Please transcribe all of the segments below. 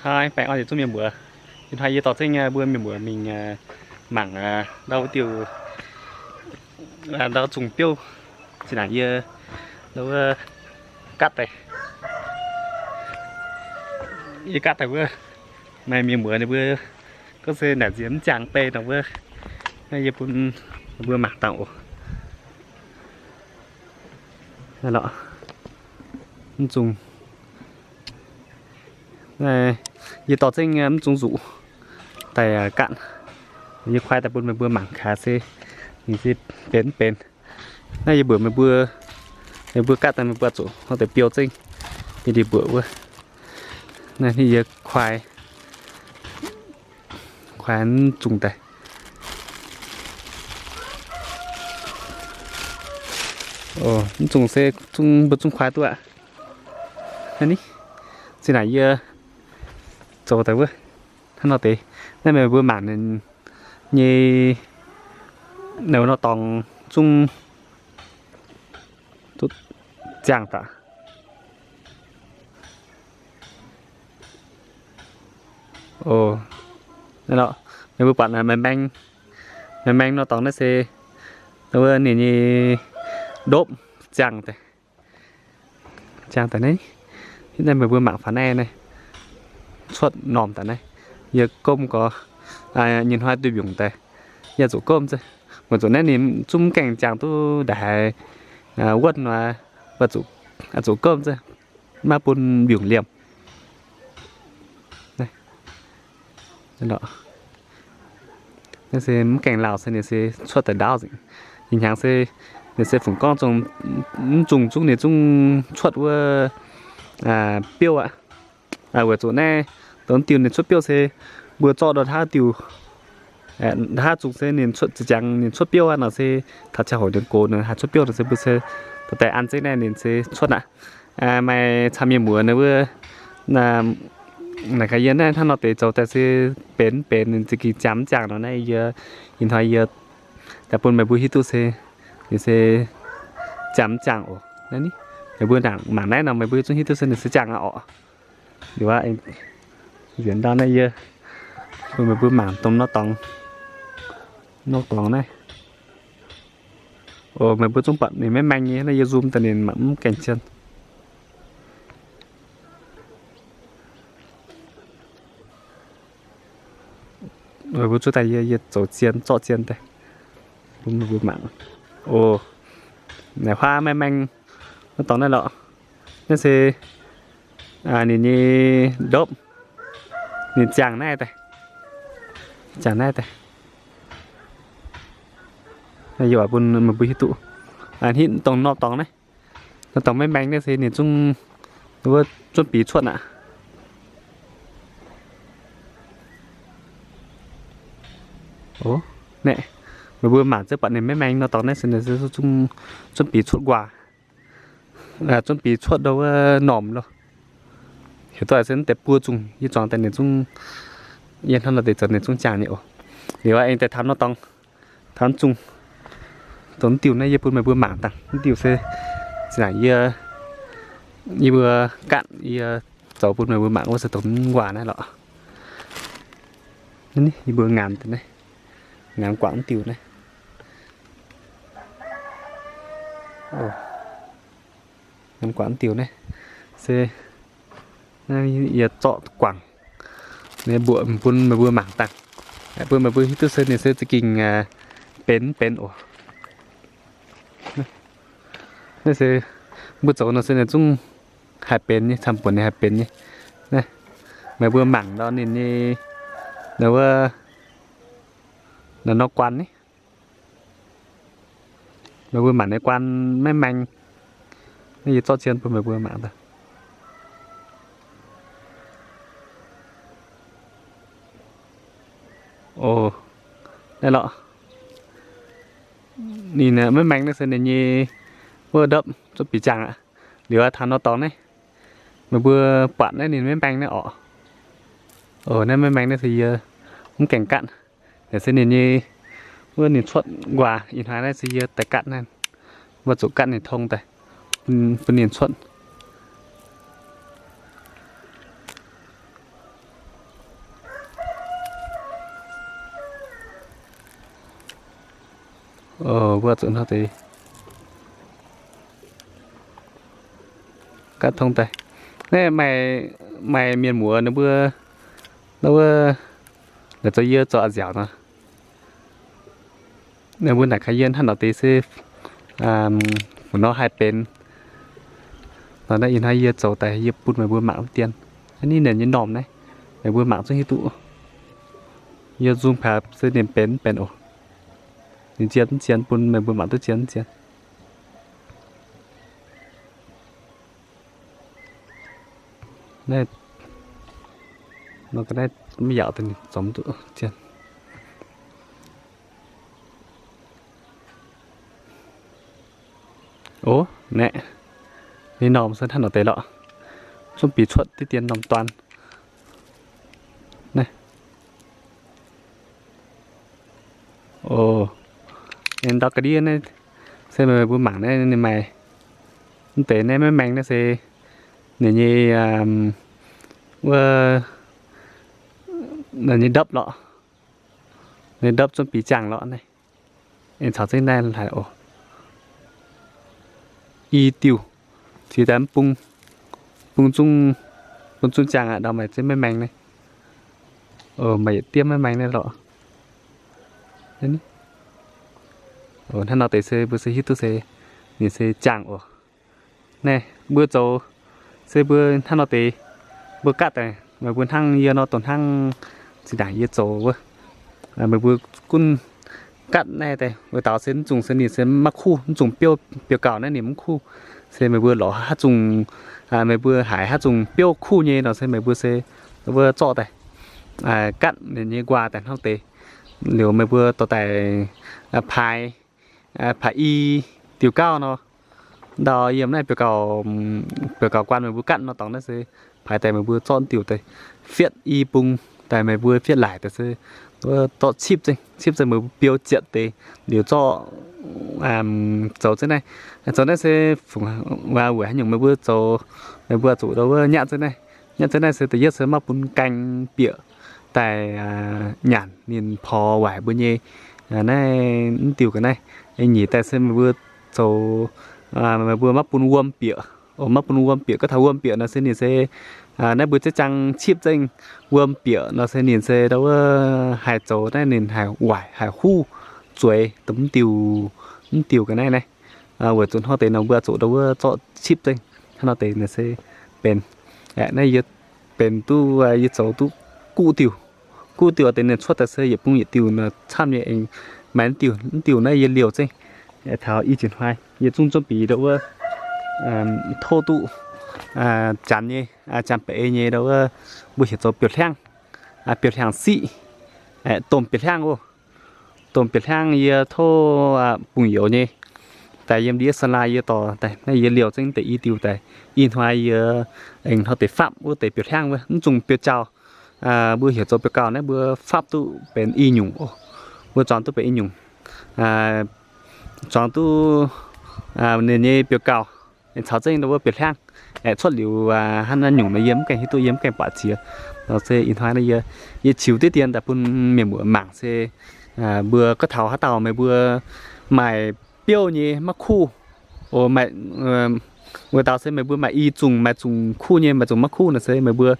Hnoi baengh orn yietc zungv mienh muoz. Ih hnoi yie dorh zengv mbuo mienh muoz mingh mangc ndau wuov diuh, ndau zungh biouv. Zinh ndaangc yie ndau wuov gatv daaih, yie gatv daaih wuov, maaih mienh muoz ninh mbuo gorngv se naaic nziex mv ziangh bei nor wuov, naaiv yie bun mbuo mangc dangh oc. Mv zungh, yie dorh zengv mv zungh nzuqc daaih gatv. Yie kuaai daaih bun meih mbuo mangc gaax se ninh se benx mv benx. Naaiv yie mbuox meih mbuo, meih mbuo gatv daaih meih mbuo zuqc hnangv deix biou zengv. Yie ndie mbuoqc wuov, naaiv yie kuaai, kuaai mv zungh daaih. Mv zungh se zungv mbuo zungv kuaai duqv aqv. Naaiv ni, zinh ndaangc yie zoux daaih wuov, hnangv nor deix. Naaiv meih mbuo mangc ninh nyei nor dorngx zungv ziangh daaih. Meih mbuo buatc maeng-maeng, maeng-maeng nor dorngx naaiv se wuov ninh nyei ndopv ziangh daaih. Ziangh daaih naaiv, naaiv meih mbuo mangc faaux naaiv, naaiv cuotv normh daaih naaiv. Yie gomv gorx, nyei hnoi duih mbiungc daaih, yie zuqc gomv zengv. Weic zuqc naaiv ninh zungv mv gaengh ziangh duqv ndaaih haaix wuotv nor, zuqc gomv zengv, maiv bun mbiungc liemh. Naaiv se mv gaengh lauh se ninh se cuotv daaih ndaauv nzengc. Ih hnyangx se ninh se fungc gorngv zungv, mv zungh zungv ninh zungv cuotv wuov biouv aqv. Weic zuqc naaiv dongh diuh ninh cuotv biouv se mbuo zorqv ndau hnangv diuh, hnangv zungh se ninh cuotv ziex jangx ninh cuotv biouv aqv nor se taux qaqv hoc ninh gox nor haih cuotv biouv nor se mbuo se dorh daaih an zengv naaiv ninh se cuotv aqv. Maaih camv mienh muoz ninh wuov, naaic gaax yie naaiv hnangv nor deix zoux daaih se benx mv benx ninh za'gengh ziangh mv ziangh nor naaiv yie, ih hnoi yie daaih bun meih mbuo hiuv duqv se ninh se ziangh mv ziangh oc. Naaiv ni, meih mbuo mangc naaiv nor meih mbuo zungv hiuv duqv se ninh se ziangh aqv orqc. Liuz aqv, nzienx ndau naaiv yie bun meih mbuo mangc dongh nor dorngx, nor dorngx naaiv. Oc, meih mbuo zungv buatc ninh maiv maeng nyei, naaiv yie zoom daaih ninh mv gaengh zien. Meih mbuo zuov daaih yie, yie zoux zien, zorqv zien daaih bun meih mbuo mangc. Oc, naaic huaav maiv maeng, nor dorngx naaiv lorqc. Naaiv se ninh nyei ndopv, ninh ziangh naaiv daaih, ziangh naaiv daaih. Naaiv yie oix bun meih mbuo hiuv duqv, hitv dongh nor dorngx naaiv, nor dorngx maiv maeng naaiv se ninh zungv, wuov zungv biix cuotv aqv. Oc, naaiv, meih mbuo mangc zungv buatc ninh maiv maeng nor dorngx naaiv se ninh zungv, zungv biix cuotv nquaah, zungv biix cuotv ndau wuov normh loh. Heuc duqv se naaiv deix buo zungh yie zuangx daaih ninh zungv, yie hnangv nor deix zoux ninh zungv ziangh nyei oc. Liuz aengx daaih taux nor dorngx, taux zungh, dongh diuh naaiv yie bun meih mbuo mangc dangh. Mv diuh se zinh ndaangc yie, yie mbuo gatv yie zoux bun meih mbuo mangc wuov se dongh nquaah naaiv lorqc. Yie mbuo ngaanc deix naaiv, ngaanc guangc mv diuh naaiv. Ngaanc guangc mv diuh naaiv se yie zorqv guangc, mbuoqc bun meih mbuo mangc dangh, bun meih mbuo hiuv duqv se ninh se za'gengh benx mv benx oc. Naaiv se mbuo zoux nor se ninh zungv haih benx nyei, camv-buonc ninh haih benx nyei. Naaiv, meih mbuo mangc nor ninh nyei, wuov, nor guan ni. Meih mbuo mangc ninh guan maiv maeng. Naaiv yie zorqv zien bun meih mbuo mangc daaih. Oc, naaiv lorqc. Ninh maiv maeng naaiv se ninh nyei wuov ndopv zungv biix ziangh aqv. Liuz taux nor dorngx naaiv, meih mbuo buatc naaiv ninh maiv maeng naaiv orqc. Oc, naaiv maiv maeng naaiv se yie mv gaengh gatv. Naaiv se ninh nyei, wuov ninh cuotv nquaah ih hnoi naaiv se yie daaih gatv naaiv. Mbuo zuqc gatv ninh tong daaih bun ninh cuotv. Mbuo zuqc hnangv deix gaatv tong daaih. Naaiv maaih mienh muoz ninh mbuo, wuov, laaix zoux yie zoux a'nziaauc nor. Ninh mbuo naaic kaaix yie hnangv nor deix se, mv nor haih benx. Nor naaiv ih hnoi yie zoux daaih yie bun meih mbuo mangc dien. Naaiv ninh nyei normh naaiv, meih mbuo mangc zungv hiuv duqv. Yie nzung paaix se ninh benx mv benx oc. Ninh zien mv zien bun meih mbuo mangc duqv zien mv zien. Naaiv, nor ga'naaiv maiv yaauc daaih ninh zormx duqv zien. Ov, naaiv, ninh normh se hnangv nor deix lorqc. Zungv bieqc cuotv diqv dien normh duan. Naaiv, ov, ninh ndau ga'ndiev naaiv se meih mbuo mangc naaiv ninh maaih mv deix naaiv maiv maeng naaiv se ninh nyei, wuov, ninh nyei ndopv lorqc. Ninh ndopv zungv bieqc jaangh lorqc naaiv. Aengx caux zengv naaiv haic oc. I diuh, cingx daaih mv bung, bung zungv, bung zungv jaangh aqv. Ndau maaih zengv maiv maeng naaiv. Maaih yietc diemv maiv maeng naaiv lorqc. Hnangv nor deix se mbuo se hiuv duqv se ninh se jaangh oc. Naaiv mbuo zoux se mbuo hnangv nor deix, mbuo gaatv daaih meih mbuo hnangv yie nor dongh hnangv zinh ndaangc yie zoux wuov. Meih mbuo gunv gaatv naaiv daaih wuov dauh se mv zungh se ninh se maiv kuv, mv zungh biouv biouv gauh naaiv ninh mv kuv. Se meih mbuo lorz haaix zungh, meih mbuo haiz haaix zungh biouv kuv nyei nor se meih mbuo se wuov zorqv daaih gaatv ninh nyei nquaah daaih hnangv deix. Liuz meih mbuo dorh daaih paaix, paaix i diuh gauh nor, ndau yiem naaiv biouv gauh, biouv gauh guaan meih mbuo gaatv nor dorngx naaiv se paaix daaih meih mbuo zorqv diuh daaih fietv i bung daaih meih mbuo fietv laaic daaih se wuov zorqv cipv zengv, cipv zengv meih mbuo biou zietc deix liuz zorqv zoux zengv naaiv. Zoux naaiv se fungc waac weic haaix nyungc meih mbuo zoux, meih mbuo zuqc ndau wuov nyatv zengv naaiv. Nyatv zengv naaiv se da'yietv se maiv bun gaeng bieqc daaih nyanc ninh porx waaic mbuo nyei naaiv mv diuh ga'naaiv. Nyeic daaih se meih mbuo zoux, meih mbuo maiv bun wuom bieqc. Maiv bun wuom bieqc, gorngv taux wuom bieqc nor se ninh se naaiv mbuo ziex jaang cipv zengv wuom bieqc nor se ninh se ndau wuov haih zoux naaiv ninh haih waaic haih huv zueiz dongh mv diuh, mv diuh ga'naaiv naaiv. Weic zuqc hnangv deix nor mbuo zuqc ndau wuov zorqv cipv zengv hnangv nor deix nor se benx. Naaiv yie benx duqv, yie zoux duqv guv diuh. Guv diuh deix ninh cuotv daaih se yietc bung yietc diuh nor camv nyei. Aengx maaih mv diuh, mv diuh naaiv yie liouh zengv. Taux i jiex hnoi yie zungv zungv bieqc ndau wuov tov duqv janx nyei, janx baeqc ei nyei ndau wuov mbuo heuc zoux biouv hliangv. Biouv hliangv siqv, domh biouv hliangv oc. Domh biouv hliangv yie tov bungx-youz nyei daaih yiem ndiev Sa Laa yie dorh daaih naaiv yie liouh zengv deix i diuh daaih. I hnoi yie aengx hnoi deix fapv wuov deix biouv hliangv wuov, mv zungh biouv jauh. Mbuo heuc zoux biouv gauh naaiv mbuo fapv duqv benx i nyungc oc. Mbuo zuangx duqv benx i nyungc, zuangx duqv ninh nyei biouv gauh caux zengv ndau wuov biouv hliangv. Aengx cuotv liuz hnangv naaiv nyungc nor yie mv gaengh hiuv duqv, yie mv gaengh buatc jiex. Nor se ih hnoi naaiv yie, yie qiux diqv dien daaih bun mienh muoz mangc se mbuo gorngv taux haaix dauh meih mbuo maaih biouv nyei maiv kuv, o, maaih, wuov dauh se meih mbuo maaih i zungh, maaih zungh kuv nyei, maaih zungh maiv kuv nor se meih mbuo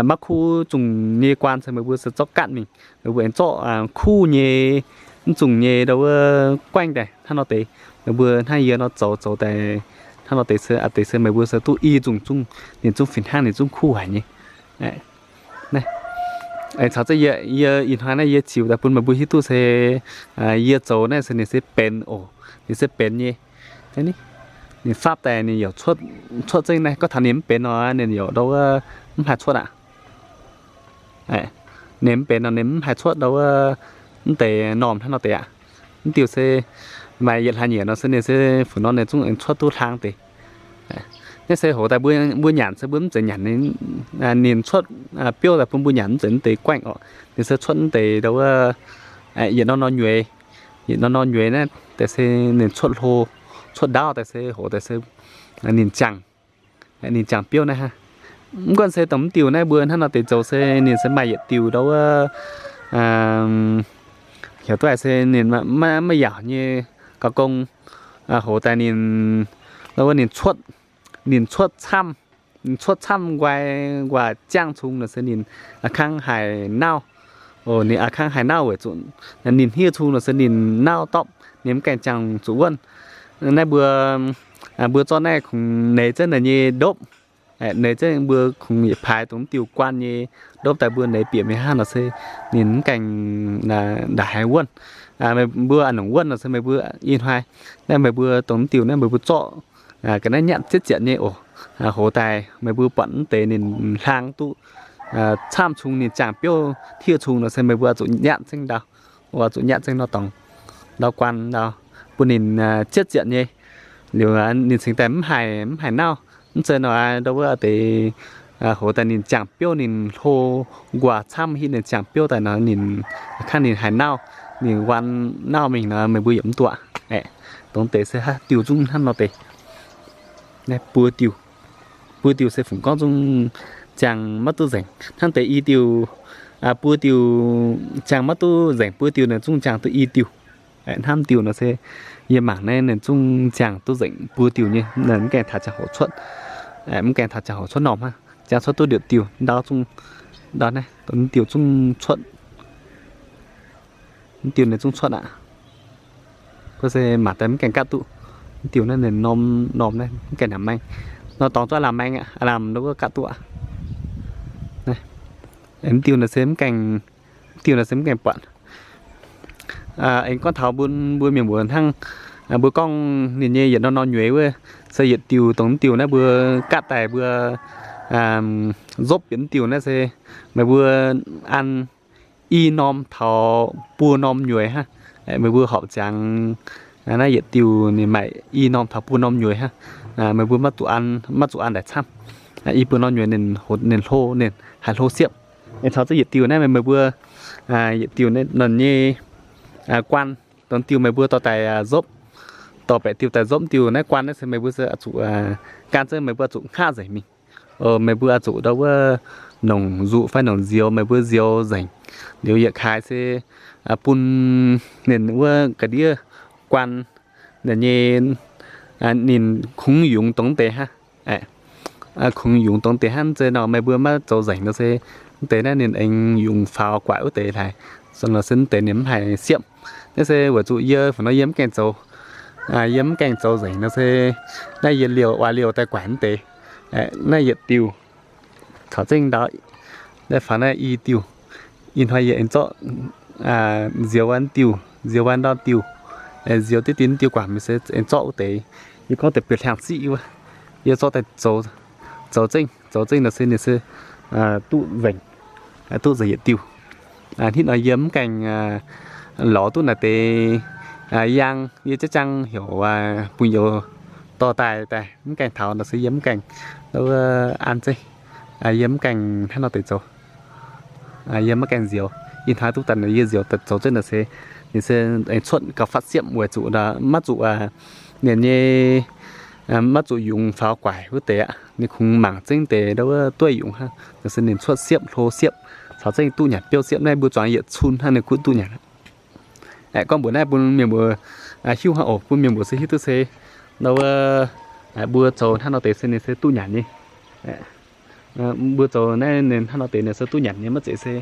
maiv kuv zungh nyei guaan se meih mbuo se zorqv gaatv mingh. Meih mbuo aengx zorqv kuv nyei, mv zungh nyei ndau wuov guaengv daaih hnangv nor deix. Meih mbuo hnangv yie nor zoux, zoux daaih hnangv nor deix se, a'deix se meih mbuo se duqv i zungh zungv, ninh zungv fih hnangv, ninh zungv kuv haic nyei. Aengx caux zengv yie, yie ih hnoi naaiv yie ziux daaih bun meih mbuo hiuv duqv se yie zoux naaiv se ninh se benx oc, ninh se benx nyei. Ninh fapv daaih ninh yaac cuotv, cuotv zengv naaiv. Gorngv taux ninh mv benx nor, ninh yaac ndau wuov mv haih cuotv aqv. Ninh mv benx nor ninh mv haih cuotv ndau wuov mv deix normh hnangv nor deix aqv. Mv diuh se maaih yietc hlaax nyieqc nor se ninh se fu'nor ninh zungv aengx cuotv duqv hlang deix. Naaiv se hoz daaih mbuo nyanc se mbuo mv zeiz nyanc ninh cuotv biouv daaih bun mbuo nyanc mv zeiz mv deix guaengv oc. Ninh se cuotv mv deix ndau wuov yietc norm norm nyueiz, yietc norm norm nyueiz naaiv daaih se ninh cuotv hlo, cuotv ndaauv daaih se hoz daaih se ninh jangx, ninh jangx biouv naaiv hnangv. Mv gunv se dongh mv diuh naaiv mbuo hnangv nor deix zoux se ninh se maaih yietc diuh ndau wuov heuc duqv se ninh maiv yaauc nyei gauh gong. Hoz daaih ninh, wuov ninh cuotv, ninh cuotv camv, ninh cuotv camv nquai nquaah ziangv cung nor se ninh a'kangv haic nauv. Ninh a'kangv haic nauv weic zuqc ninh hniev cung nor se ninh nauv dorpv, ninh mv gaengh ziangh zuqc wuonh. Naaiv mbuo, mbuo zorqv naaiv kungx neix zengv naaiv nyei ndopv. Neix zengv mbuo kungx yietc paaix dongh mv diuh guaan nyei ndopv daaih mbuo neix bieqc mingh hnangv nor se ninh mv gaengh ndaaih haiz wuonh. Meih mbuo a'hnongc wuonh nor se meih mbuo ih hnoi naaiv meih mbuo dongh mv diuh naaiv meih mbuo zorqv ga'naaiv nyatv zieqv zietc nyei oc. Hoz daaih meih mbuo buatc mv deix ninh hlang duqv camv cung ninh ziangh biouv htiev cung nor se meih mbuo oix zuqc nyatv zengv ndau, oix zuqc nyatv zengv ndau dorngx, ndau guaan ndau, bun ninh zieqv zietc nyei. Liuz ninh cingx daaih mv haiz, mv haiz nauv. Mv zeiz nor ndau wuov deix hoz daaih ninh ziangh biouv ninh hlo nquaah camv hitv ninh ziangh biouv daaih nor ninh kangv ninh haiz nauv, ninh waan nauv mingh nor meih mbuo yaac mv duqv. Aeqv, dongh deix se haaix diuh zungv hnangv nor deix. Naaiv buo diuh, buo diuh se fungc gorngv zungv ziangh maiv duqv nzengc. Hnangv deix i diuh, buo diuh ziangh maiv duqv nzengc, buo diuh naaiv zungv ziangh duqv i diuh. Hnamv diuh nor se yie mangc naaiv ninh zungv ziangh duqv nzengc buo diuh nyei, mv gaengh taux ziangh hoc cuotv, mv gaengh taux ziangh hoc cuotv normh hnangv. Ziangh cuotv duqv ndopv diuh, ndau zungv, ndau naaiv, mv diuh zungv cuotv, mv diuh ninh zungv cuotv aqv. Gorngv se mangc daaih mv gaengh gaatv duqv. Mv diuh naaiv ninh norm, norm naaiv mv gaengh nyanc maeng. Nor dorngx zuov lamh maeng aqv, lamh ndau wuov gaatv duqv aqv. Mv diuh naaiv se mv gaengh, mv diuh naaiv se mv gaengh buatc. Aengx gorngv taux mbuo, mbuo mienh mbuo hnangv, mbuo gorngv ninh nyei yietc norm norm nyueiz wuov, se yietc diuh dongh mv diuh naaiv mbuo gaatv daaih mbuo nzopv yietc mv diuh naaiv se meih mbuo an i norm taux buo norm nyueiz hnangv. Meih mbuo horpc ziangx naaiv yietc diuh ninh maaih i norm taux buo norm nyueiz hnangv. Meih mbuo maiv zuqc an, maiv zuqc an daaih camv. I buo norm nyueiz ninh hlo, ninh haih hlo siepv. Aengx caux zengv yietc diuh naaiv meih mbuo, yietc diuh naaiv ninh nyei guaan, dongh diuh meih mbuo dorh daaih nzopv, dorh baeqc diuh daaih nzopv diuh naaiv guaan naaiv se meih mbuo se oix zuqc gan zengv, meih mbuo oix zuqc hngaqv nzengc mingh. Meih mbuo oix zuqc ndau wuov nongc nzuqc fai nongc nzioux, meih mbuo nzioux nzengc. Liuz yietc kaaix se bun ninh wuov ga'ndiev guaan ninh nyei, ninh kungx yungz dongh deix hnangv. Kungx yungz dongh deix hnangv, zeiz nor meih mbuo maiv zoux nzengc nor se, mv deix naaiv ninh aengx yungz faaux guaix wuov deix laaix. Nor se mv deix ninh mv haih siepv. Naaiv se weic zuqc yie fungc nor yie mv gaengh zoux, yie mv gaengh zoux nzengc nor se, naaiv yie liouh, oix liouh daaih guaix mv deix. Naaiv yietc diuh caux zengv ndau, naaiv faaux naaiv i diuh. Ih hnoi yie aengx zorqv nzioux wuov diuh, nzioux wuov ndau diuh, nzioux diqv dinh diuh guangc mingh se aengx zorqv wuov deix. Yie gorngv deix bieqc hliangx ziqv wuov, yie zorqv daaih zoux, zoux zengv, zoux zengv nor se ninh se duqv nzengc, duqv nzengc yietc diuh. Hnitv nor yie mv gaengh lorz duqv naaiv deix yaang, yie jaav jangv heuc bun youz dorh daaih daaih, mv gaengh taux nor se yie mv gaengh an zengv. Yie mv gaengh hnangv nor deix zoux. Yie maiv gaengh nzioux. Ih hnoi duqv daaih yie nzioux daaih zoux zengv nor se, ninh se aengx cuotv gauh fatv siepv weic zuqc maiv zuqc ninh nyei, maiv zuqc yungz faaux guaix wuov deix aqv. Ninh kungx mangc zengv deix ndau wuov dueiv yungz hnangv. Nor se ninh cuotv siepv, hlo siepv, caux zengv duqv nyanc biouv siepv. Naaiv mbuo zuangx yietc cun hnangv ninh kuv duqv nyanc. Aeqv, gorngv mbuox naaiv bun mienh mbuo hiuv hnangv oc. Bun mienh mbuo se hiuv duqv se ndau wuov mbuo zoux hnangv nor deix se ninh se duqv nyanc nyei. Mbuo zoux naaiv ninh hnangv nor deix ninh se duqv nyanc nyei, maiv zeiz se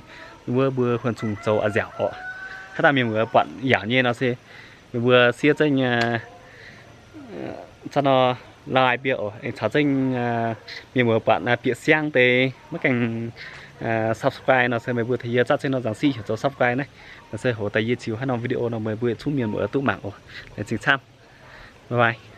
wuov mbuo huon cungx zoux a'nziaauc oc. Haaix dauh mienh mbuo buatc yaauc nyei nor se mbuo siev zengv caux nor like bie oc. Aengx caux zengv mienh mbuo buatc bieqc siang deix maiv gaengh subscribe nor se meih mbuo tengx yie zatv zengv norm zangc siqv heuc zoux subscribe naaiv. Nor se hoc daaih yie ziux haaix norm video nor meih mbuo yietc zungv mienh mbuo duqv mangc oc. Laengz zingh camv. Bye bye.